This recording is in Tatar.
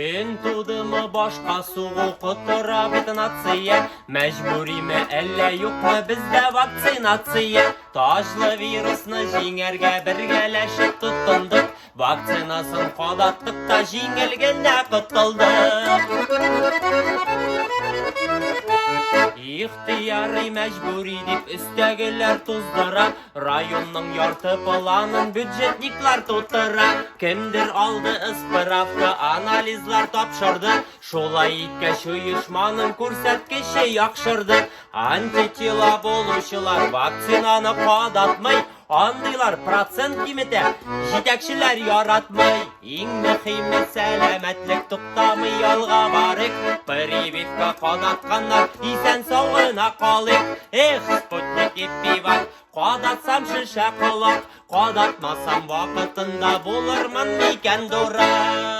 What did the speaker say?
Көн тудымы башка сугу котыра бит нация. Мәҗбүриме әллә юкмы бездә вакцинация? Таҗлы вирусны җиңәргә бергәләшеп тотындык. Вакцинасын кадаттык та җиңел генә котылдык. Ихтыярый мәҗбүри дип өстәгеләр туздыра. Районның ярты планын бюджетниклар тутыра. Кемдер алды справка, анализлар тапшырды. Шулай иткәч оешманың күрсәткече яхшырды. Антитела булучылар вакцинаны кадатмый. Андыйлар процент киметә, җитәкчеләр яратмый. Иң мөһиме сәламәтлек туктамый алга барыйк. Прививка кадатканнар исән сау гына калыйк. Эх, спутник и пивак, кадатсам шешә колак, кадатмасам вакытында булырмын микән дурак.